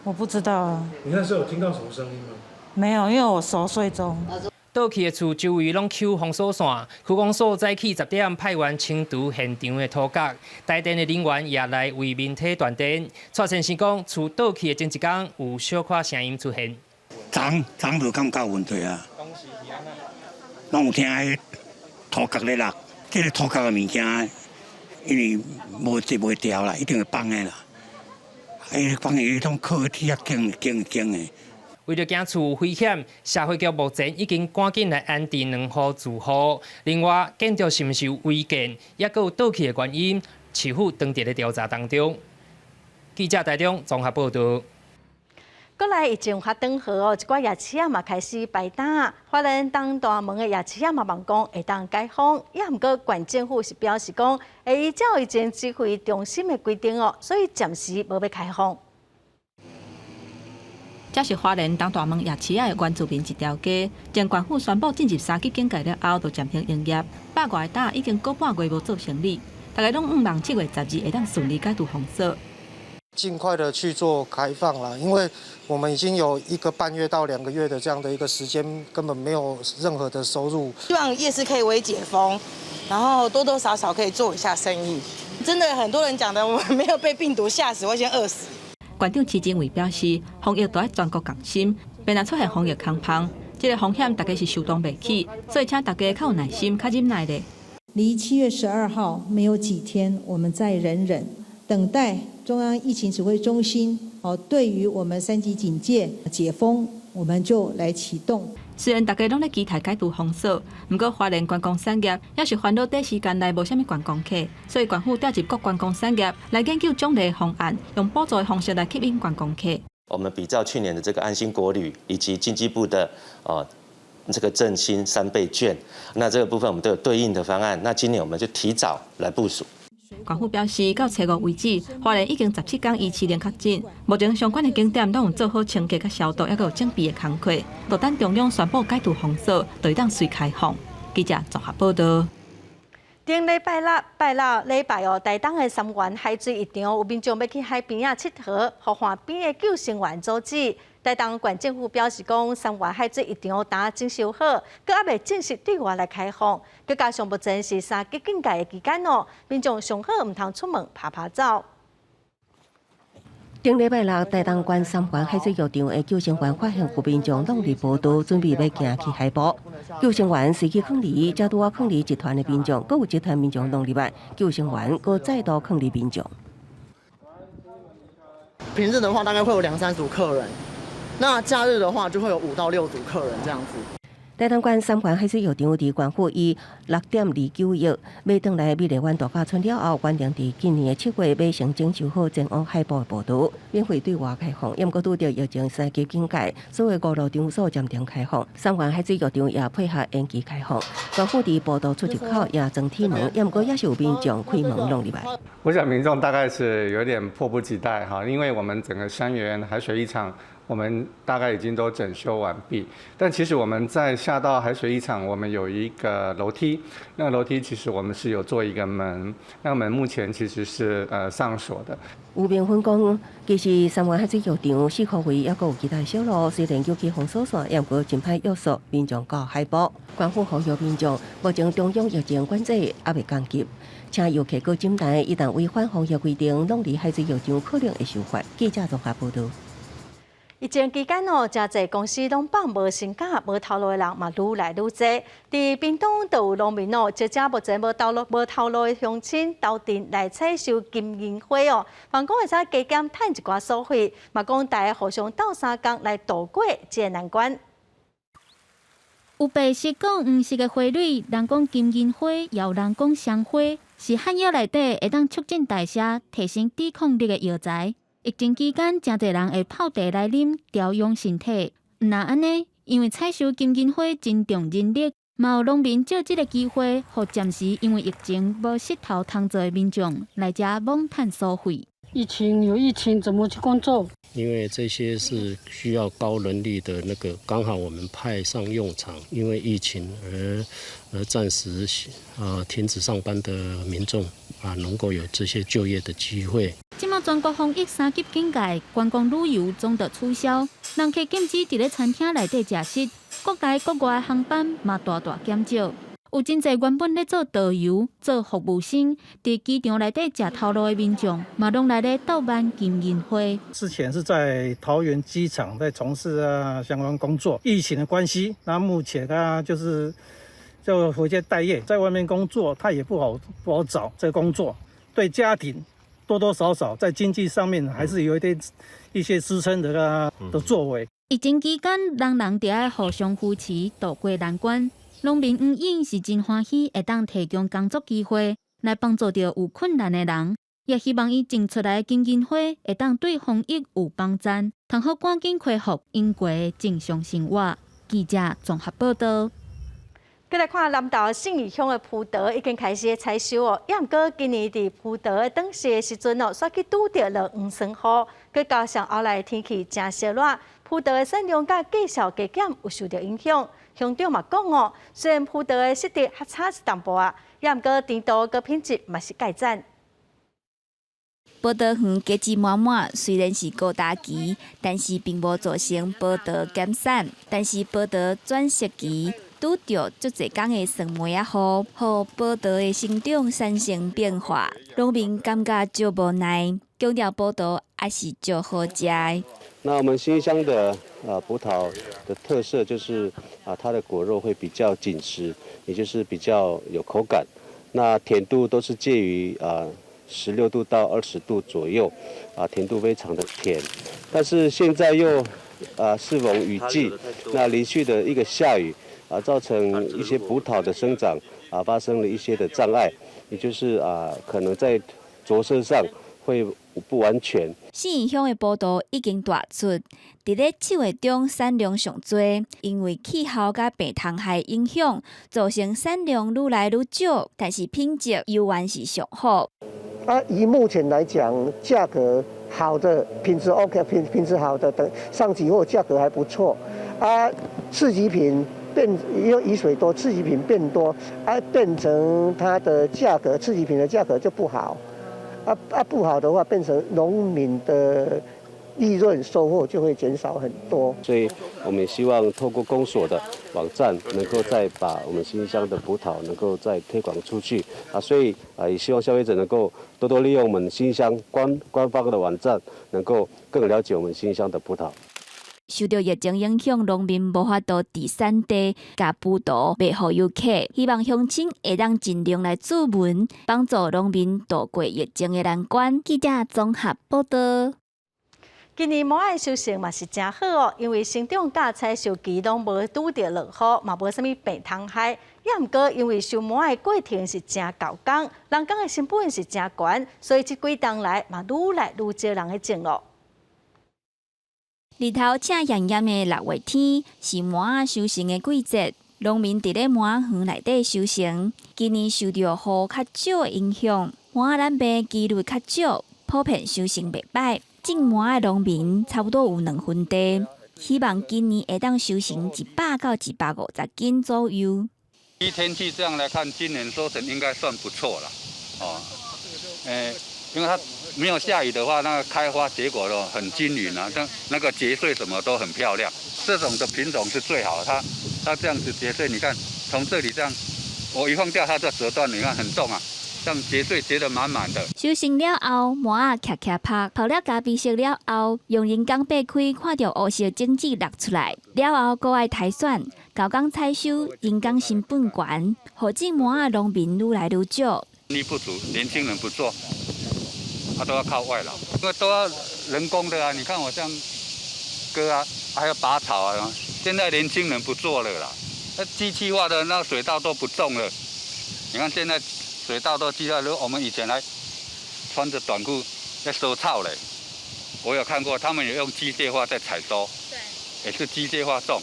我不知道啊。你那時候有聽到什麼聲音嗎？沒有，因為我熟睡中。倒去的厝周圍攏搝封鎖線，區公所早起10點派員清除現場的塗角，台電的人員也來為民宅斷電。蔡先生講，厝倒去的前一工有小可聲音出現。昨昨就感覺有問題啊，攏有聽彼塗角咧落，這个塗角的物件，因為無這袂掉啦，一定會崩的啦。伊崩伊種靠鐵仔堅堅堅的。為著驚厝有危險，社會局目前已經趕緊來安置兩戶住戶。另外，建築是毋是有違建，抑閣有倒去的原因，市府當佇咧調查當中。記者台中綜合報導。過來疫情較轉好哦，一寡夜市仔嘛開始擺檔。花蓮東大門的夜市仔嘛望講會當解封，也毋過縣政府是表示講，會依照疫情指揮中心的規定哦，所以暫時無欲開放。這是花蓮東大門夜市仔的原住民一條街，前縣府宣布進入三級警戒了後，就暫停營業。百外個檔已經個半月無做生意，大家攏向望7月12會當順利解除封鎖。盡快的去做開放啦，因為我們已經有1個半月到2個月的這樣的一個時間，根本沒有任何的收入。希望夜市可以微解封，然後多多少少可以做一下生意。真的很多人講的，我們沒有被病毒嚇死，會先餓死。縣長徐正偉表示，防疫都愛全國共心，免若出現防疫空芳，這个風險大家是受當袂起，所以請大家較有耐心、較忍耐咧。離7月12號沒有幾天，我們再忍忍，等待中央疫情指揮中心哦，對於我們三級警戒解封，我們就來啟動。雖然大家攏咧期待解除封鎖，毋過花蓮觀光產業也是煩惱短時間內無啥物觀光客，所以縣府調集各觀光產業來研究獎勵方案，用補助的方式來吸引觀光客。我們比照去年的這個安心國旅以及經濟部的這個振興3倍券，那這個部分我們都有對應的方案。那今年我們就提早來部署。縣府表示，到初五為止，花蓮已經17天依市零確診，目前相關的景點攏有做好清潔佮消毒，抑閣有準備的工課，就等中央宣布解除封鎖，就會當隨開放。記者綜合報導。頂禮拜六、拜六禮拜哦，台東的三元海水浴場有民眾欲去海邊仔𨑨迌，予岸邊的救生員阻止。台東縣政府表示講，三元海水浴場今整修好，閣猶未正式對外來開放。閣加上目前是三級警戒的期間哦，民眾上好毋通出門趴趴走。頂禮拜六，台東縣三元海水浴場的救生員發現有民眾攏佇步道，準備欲行去海埔。救生員隨去勸離，才拄仔勸離一團的民眾，閣有一團民眾攏入來，救生員閣再度勸離民眾。平日的話，大概會有兩三組客人；那假日的話，就會有五到六組客人這樣子。台東縣三元海水浴場佇縣府以6.29億買轉來美麗灣度假村了後，完成佇今年的7月買成整修好前往海埔的步道，免費對外開放。毋過拄著疫情三級警戒，所有五樂場所暫停開放。三元海水浴場也配合延期開放。縣府佇步道出入口也裝鐵門，毋過也是有民眾開門攏入來。我想民眾大概是有點迫不及待哈，因為我們整個三元海水浴場，我們大概已經都整修完畢，但其實我們在下到海水浴場，我們有一個樓梯，那個樓梯其實我們是有做一個門，那個門目前其實是上鎖的。吳明芬講，其實三元海水浴場四箍圍猶閣有其他小路，雖然有去封鎖線，也毋過真歹約束民眾到海埔。縣府呼籲民眾，目前中央疫情管制猶未降級，請遊客閣忍耐，一旦違反防疫規定，攏佇海水浴場可能會受罰。記者綜合報導。疫情期間哦，誠濟公司攏放無薪假、無頭路的人嘛愈來愈濟。佇屏東就有農民哦，招請目前無頭路、無頭路的鄉親鬥陣來採收金銀花哦，望講會使加減趁一寡所費，嘛講大家互相鬥相共來渡過這個難關。有白色、閣黃色的花蕊，人講金銀花，也有人講雙花，是漢藥內底會當促進代謝、提升抵抗力的藥材。疫情期間，誠濟人會泡茶來啉，調養身體。毋但按呢，因為採收金銀花真重人力，嘛有農民藉這个機會，予暫時因為疫情無穡頭通做的民眾來遮罔趁所費。疫情有疫情，怎麼去工作？因為這些是需要高人力的那個，剛好我們派上用場。因為疫情而暫時停止上班的民眾啊，能夠有這些就業的機會。這馬全國防疫三級警戒，觀光旅遊總著取消，人客禁止佇咧餐廳內底食食，國內國外航班嘛大大減少。有真濟原本咧做導遊、做服務生，佇機場內底食頭路的民眾，嘛攏來咧鬥挽金銀花。之前是在桃園機場在從事啊相關工作，疫情的關係，那目前他就是就回家待業，在外面工作他也不好找這個工作，對家庭多多少少在經濟上面還是有一點一些支撐的啊的作為。疫情期間，人人著愛互相扶持，渡過難關。農民黃穎是真歡喜，會當提供工作機會來幫助著有困難的人，也希望伊種出來的金銀花會當對防疫有幫助，通好趕緊恢復應過的正常生活。記者綜合報導。閣來看南投信義鄉的葡萄已經開始採收哦，猶毋過今年佇葡萄的長勢的時陣哦，煞去拄著落黃霜雨，閣加上後來天氣誠燒熱，葡萄的產量佮價數加減有受著影響。鄉長嘛講哦，雖然葡萄的色澤較差一淡薄仔，猶毋過甜度佮品質嘛是蓋讚。葡萄園果子滿滿，雖然是高達期，但是並無造成葡萄減產。但是葡萄轉色期拄著足濟工的霜梅仔雨，予葡萄的生長產生變化，農民感覺足無奈，強調葡萄也是足好食的。那我們新鄉的葡萄的特色就是啊，它的果肉會比較緊實，也就是比較有口感。那甜度都是介於啊16度到20度左右，啊甜度非常的甜。但是現在又啊適逢雨季，那連續的一個下雨啊，造成一些葡萄的生長啊發生了一些的障礙，也就是啊可能在着色上會不完全。信義鄉的葡萄已經大出，佇咧7月中產量上濟，因為氣候佮病蟲害影響，造成產量愈來愈少，但是品質猶原是上好。啊，以目前來講，價格好的品質 OK，品質好的等上級貨價格還不錯。啊，次級品。變，因為雨水多，次級品變多，啊變成它的價格，次級品的價格就不好，啊不好的話，變成農民的利潤收穫就會減少很多。所以我們希望透過公所的網站，能夠再把我們新義鄉的葡萄能夠再推廣出去啊，所以啊，也希望消費者能夠多多利用我們新義鄉官方的網站，能夠更了解我們新義鄉的葡萄。受著疫情影響，農民無法度佇產地共葡萄賣予遊客，希望鄉親會當盡量來注文，幫助農民渡過疫情的難關。記者綜合報道。今年麥仔收成嘛是誠好哦，因為生長佮採收期攏無拄著落雨，嘛無啥物病蟲害。也毋過因為收麥仔的過程是誠猴工，人工的成本是誠懸，所以這幾冬來嘛愈來愈少人去種囉。日頭赤炎炎的六月天，是麥仔收成的季節。農民佇咧麥仔園內底收成。今年受著雨較少的影響，麥仔染病幾率較少，普遍收成袂䆀。種麥仔的農民差不多有兩分地，希望今年會當收成100到150斤左右。依天氣這樣來看，今年收成應該算不錯了。哦，因為它沒有下雨的話，那個開花結果都很均勻啊，像那個結穗什麼都很漂亮。這種的品種是最好的，它這樣子結穗，你看從這裡這樣，我一放掉它就折斷，你看很重啊，這樣結穗結得滿滿的。收成了後，麥仔徛徛曝，曝了咖啡色了後，用人工擘開，看著烏色種子落出來，了後閣愛篩選，猴工採收，人工成本懸，予種麥仔農民愈來愈少。力不足，年輕人不做。他都要靠外勞，因為都要人工的啊！你看我這樣割啊，還要拔草啊。現在年輕人不做了啦，那機器化的那水稻都不種了。你看現在水稻都機械，如我們以前還穿着短褲在收草嘞。我有看過，他們也用機械化在採收，也是機械化種，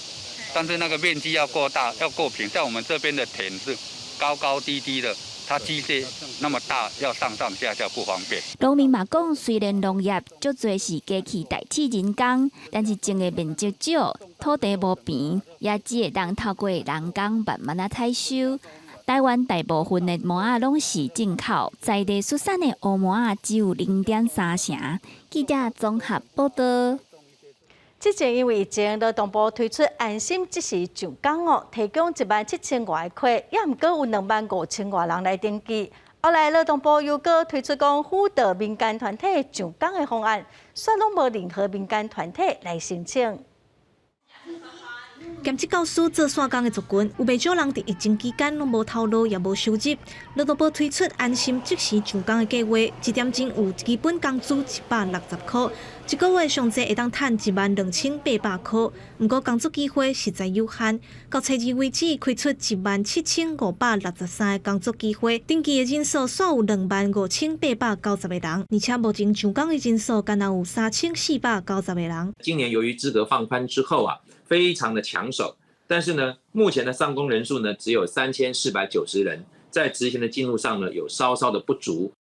但是那個面積要夠大，要夠平。像我們這邊的田是高高低低的。它機械那麼大，要上上下下不方便。農民嘛講，雖然農業足濟是機器代替人工，但是種的面積少，土地無平，也只會當透過人工慢慢仔採收。台灣大部分的麥仔攏是進口，在地出產的烏麥仔只有0.3成。記者綜合報道。之前因為疫情，勞動部推出安心即時上崗哦，提供1萬7千外個塊，也毋過有2萬5千外人來登記。後來勞動部又閣推出講輔導民間團體上崗的方案，煞攏無任何民間團體來申請。兼職教師做散工的族群，有袂少人佇疫情期間攏無頭路，也無收入。勞動部推出安心即時上崗的計劃，一點鐘有基本工資160箍，一個月上濟會當趁1萬2800箍。毋過工作機會實在有限，到初二為止開出1萬7563個工作機會，登記的人數煞有25,890個人，而且目前上崗的人數干焦有3490個人。今年由於資格放寬之後啊，非常的搶手，但是呢，目前的上工人數呢只有3490人，在執行的進度上呢有稍稍的不足。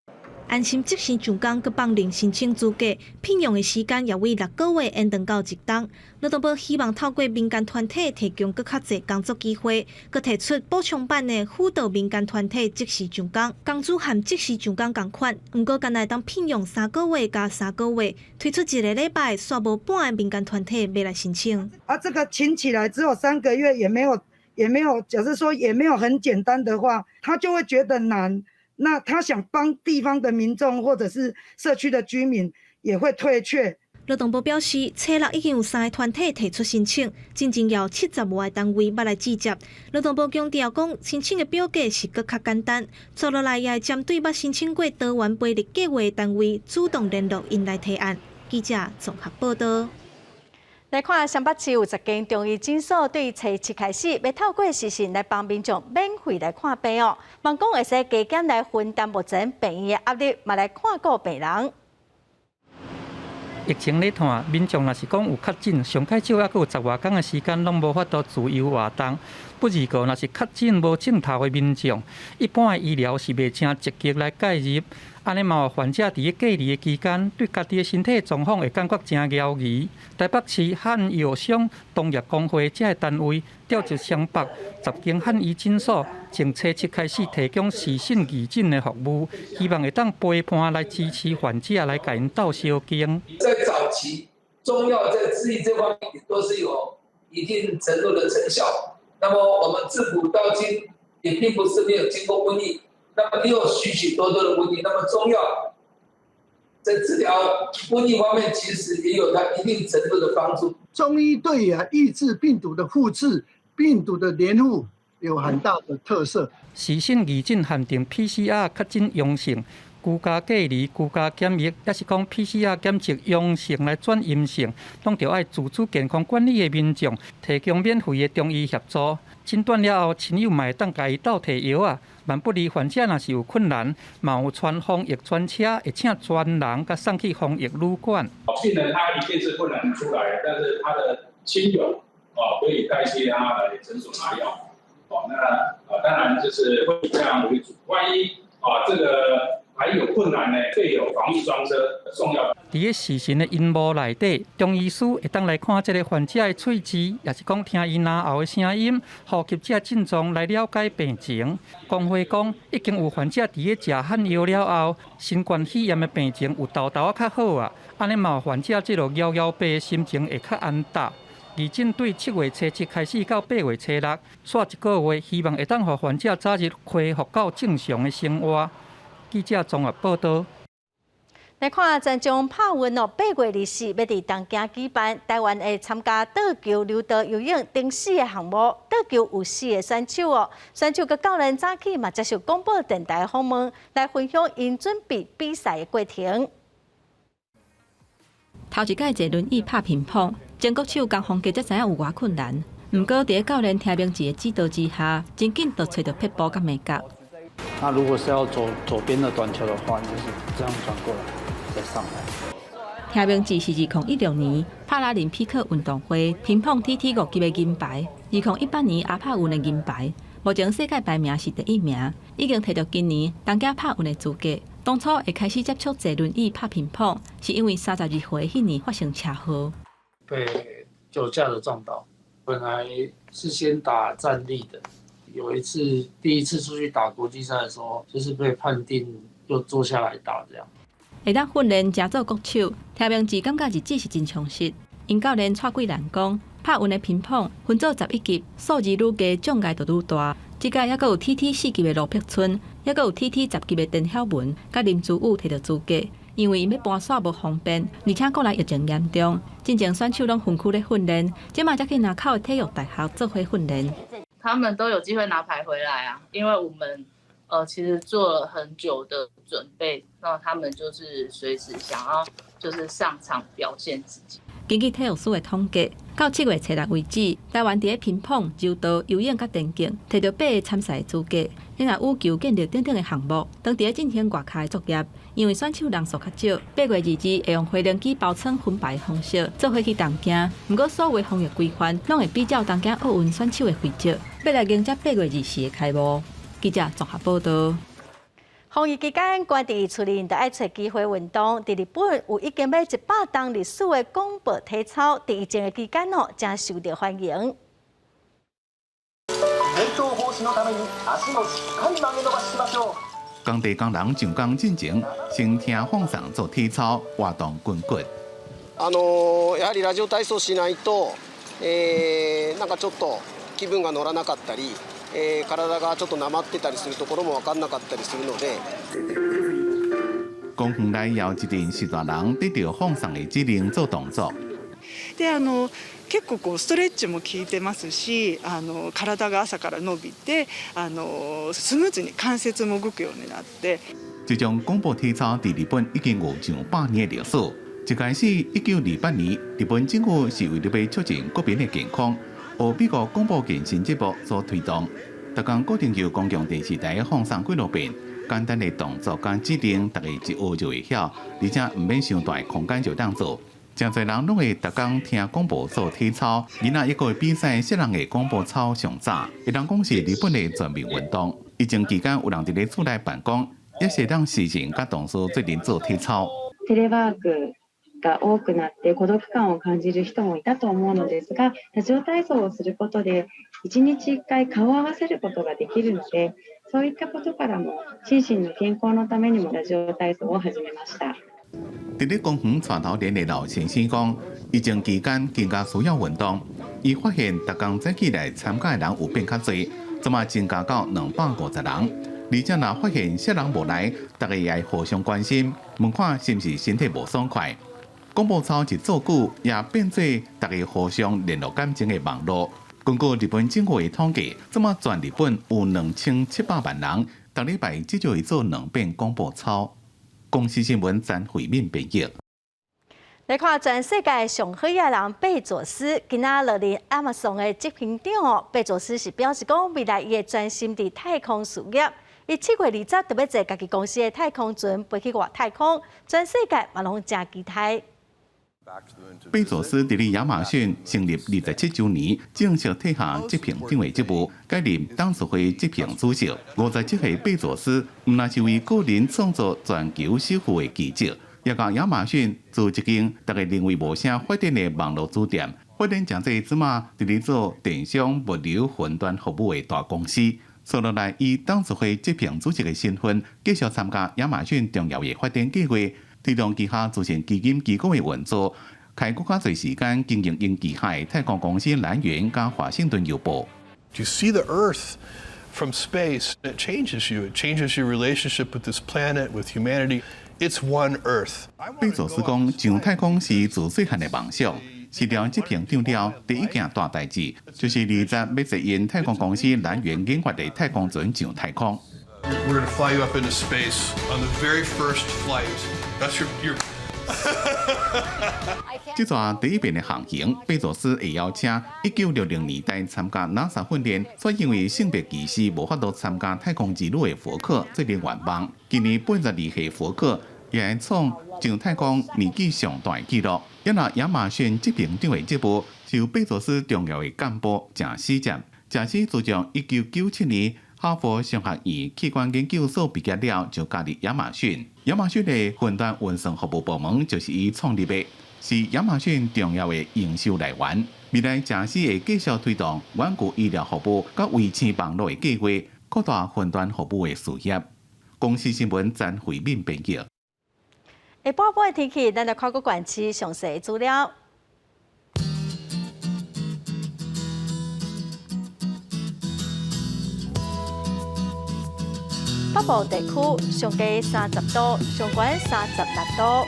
安心即時上崗，閣放任申請資格，聘用的時間也為6個月延長到一冬。勞動部希望透過民間團體提供閣較濟工作機會，閣提出補充版的輔導民間團體即時上崗，工資和即時上崗仝款。毋過，干焦會當聘用三個月加三個月，推出一個禮拜，煞無半个民間團體欲來申請。啊，這個請起來只有3個月，也沒有，也沒有，假設說也沒有很簡單的話，他就會覺得難。那他想幫地方的民眾或者是社區的居民，也會退卻。勞動部表示，初六已經有三个團體提出申請，進前有70外个單位欲來拒接。勞動部強調講，申請的表格是閣較簡單，接落來也會針對捌申請過多元培力計畫的單位，主動聯絡𪜶來提案。記者綜合報道。來看雙北市有10間中醫診所，對初七開始，欲透過視訊來幫民眾免費來看病哦。望講會使加減來分擔目前病院的壓力，嘛來看顧病人。疫情咧拖，民眾若是講有確診，上較少猶閣有10外工的時間，攏無法度自由活動。不過，若是確診無症頭的民眾，一般的醫療是袂誠積極來介入。按呢嘛，患者佇咧隔離的期間，對家己的身體狀況會感覺誠猶疑。台北市漢藥商同業公會這个單位調集雙北10間漢醫診所，從初七開始提供視訊義診的服務，希望會當陪伴來支持患者來共𪜶鬥相共。在早期，中藥在治癒這方面也都是有一定程度的成效。那麼我們自古到今也並不是沒有經過瘟疫。那麼也有許許多多的瘟疫，那麼中藥在治療瘟疫方面，其實也有它一定程度的幫助。中醫對啊，抑制病毒的複製、病毒的黏附有很大的特色。視訊義診限定 PCR 確診陽性、居家隔離、居家檢疫，抑是講 PCR 檢測陽性來轉陰性，攏著愛自主健康管理的民眾提供免費的中醫協助。診斷了後，親友嘛會當共伊鬥提藥仔。萬不利患者若是有困難，嘛有傳防疫專車會請專人共送去防疫旅館。病人他一定是不能出來，但是他的親友哦可以代替他來診所拿藥。哦，那啊當然就是會以這樣為主。萬一啊這個還有困難呢，會有防疫專車送藥。佇咧視訊的螢幕內底，中醫師會當來看這个患者的喙齒，抑是講聽伊咽喉的聲音、呼吸這症狀來了解病情。公會講，已經有患者佇咧食漢藥了後，新冠肺炎的病情有沓沓仔較好啊。按呢嘛有患者這个搖搖白的心情會較安踏。義診對7月初7開始到8月初6，煞一个月，希望會當予患者早日恢復到正常的生活。記者綜合報道。來看全中拍運哦，8月24欲佇東京舉辦，台灣會參加桌球、柔道、游泳等四个項目。桌球有四个選手哦，選手佮教練早起嘛接受廣播電台訪問，來分享𪜶準備比賽的過程。頭一擺坐輪椅拍乒乓，前國手江宏傑才知影有偌困難。毋過佇咧教練聽明志的指導之下，真緊就揣著撇步佮眉角。那如果是要左左邊的短球的話，你就是這樣轉過來，再上來。聽明志是2016年帕拉林匹克運動會乒乓 TT 5級的銀牌，2018年亞帕運的銀牌，目前世界排名是第一名，已經摕著今年東京帕運的資格。當初會開始接觸坐輪椅拍乒乓，是因為32歲彼年發生車禍，被酒駕的撞到。本來是先打站立的，有一次第一次出去打國際賽的時候，就是被判定又坐下來打這樣。會當訓練成做國手，聽明志感覺日子是真充實。𪜶教練蔡桂蘭講，拍運的乒乓分做11級，數字愈低，障礙就愈大。這屆猶閣有 TT 4級的盧碧春，猶閣有 TT 10級的陳曉文，佮林珠武摕著資格。因為𪜶欲搬徙無方便，而且國內疫情嚴重，進前選手攏分區咧訓練，這馬才去林口的體育大學做伙訓練。他們都有機會拿牌回來啊，因為我們其實做了很久的準備，那他們就是隨時想要就是上場表現自己。根據體育署的統計，到7月初6為止，台灣佇咧乒乓、柔道、游泳佮電競，摕著八个參賽資格。另外羽球、健力等等的項目，當佇咧進行外卡的作業。因為選手人數較少，8月22會用飛行機包艙分排的方式做伙去東京。毋過所有防疫規範攏會比照東京奧運選手的規則，欲來迎接8月24的開幕。記者綜合報道。防疫期間，關佇厝裡就愛揣機會運動。佇日本有已經欲100冬歷史的廣播體操，佇疫情的期間哦，誠受著歡迎。転倒防止のために足もしっかり曲げ伸ばししましょう。工地工人上工進前，先聽放送做體操，活動筋骨。やはりラジオ体操しないと、なんかちょっと気分が乗らなかったり、体がちょっとなまってたりするところも分かんなかったりするので。公園內有一陣序大人得著放送的指令做動作。で、結構こうストレッチも効いてますし、体が朝から伸びて、スムーズに関節も動くようになって。這種廣播體操佇日本已經有上百年的歷史。一開始，1928年，日本政府是為著欲促進國民的健康，予美國廣播健身節目所推動。逐工固定由公共電視台放送幾落遍，簡單的動作佮指令，逐家一學就會曉，而且毋免傷大空間就當做。誠濟人攏會逐工聽廣播做體操，囡仔抑閣會比賽啥人的廣播操上早。會當講是日本的全民運動。疫情期間有人佇咧厝內辦公，也是會當視訊佮同事做陣做體操。テレワークが多くなって孤独感を感じる人もいたと思うのですが、ラジオ体操をすることで一日一回顔を合わせることができるので、そういったことからも心身の健康のためにもラジオ体操を始めました。佇咧公園帶頭練的老先生講，疫情期間更加需要運動。伊發現逐工早起來參加的人有變較濟，這馬增加到250人。而且若發現啥人無來，逐家也會互相關心，問看是毋是身體無爽快。廣播操一做久，也變做逐家互相聯絡感情的網路。根據日本政府的統計，這馬全日本有2700萬人，逐禮拜至少會做兩遍廣播操。公視新聞詹惠敏編譯。來看全世界上好的人貝佐斯，今仔落任亞馬遜的執行長哦。貝佐斯是表示講，未來伊會專心佇太空事業。伊7月20就欲坐家己公司的太空船飛去外太空，全世界嘛攏誠期待。貝佐斯佇咧亞馬遜成立27週年，正式退下執行長的職務，改任董事會執行主席。57歲貝佐斯，毋但是為個人創造全球首富的奇蹟，也共亞馬遜自一間逐家認為無啥發展的網路書店，發展成做這馬佇咧做電商物流雲端服務的大公司。接落來以董事會執行主席的身份，繼續參加亞馬遜重要的發展計劃。推動旗下慈善基金機構的運作，開閣較濟時間經營𪜶旗下的太空公司藍源佮華盛頓郵報。 To see the Earth from space, it changes you. It changes your relationship with this planet, with humanity. It's one Earth. 貝佐斯講，上太空是自細漢的夢想。辭掉執行長了，第一件大代誌就是20欲坐𪜶太空公司藍源研發的太空船上太空。 We're going to fly you up into space on the very first flight. That's your. 這逝第一遍的航行，貝佐斯會邀請1960年代參加 NASA 訓練，卻因為性別歧視無法度參加太空之旅的福克做陣圓夢。今年82歲福克也會創上太空年紀上大的紀錄。也若亞馬遜執行長的職務是由貝佐斯重要的幹部賈斯接。賈斯自從1997年哈佛商學院企管研究所畢業了，就加入亞馬遜。亞馬遜的雲端運算服務部門就是伊創立的，是亞馬遜重要的營收來源。未來賈斯會繼續推動遠距醫療服務佮衛星網路的計劃，擴大雲端服務的事業。公視新聞詹惠敏編譯。下晡晡的天氣，咱來看各縣市詳細資料。北部地區上低30度，上懸36度。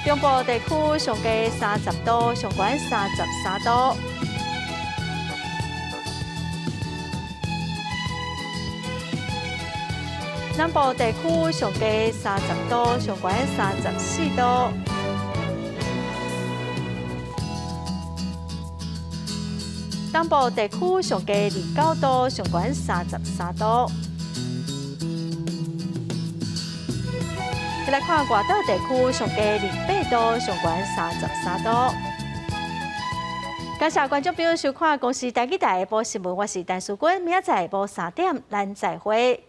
中部地區上低30度，上懸33度。南部地區上低30度，上懸34度。東部地區上低29度，上懸33度。來看外島地區上低28度，上懸33度。感謝觀眾朋友收看《公視台語台》下晡新聞，我是陳淑君，明仔載下晡3點，咱再會。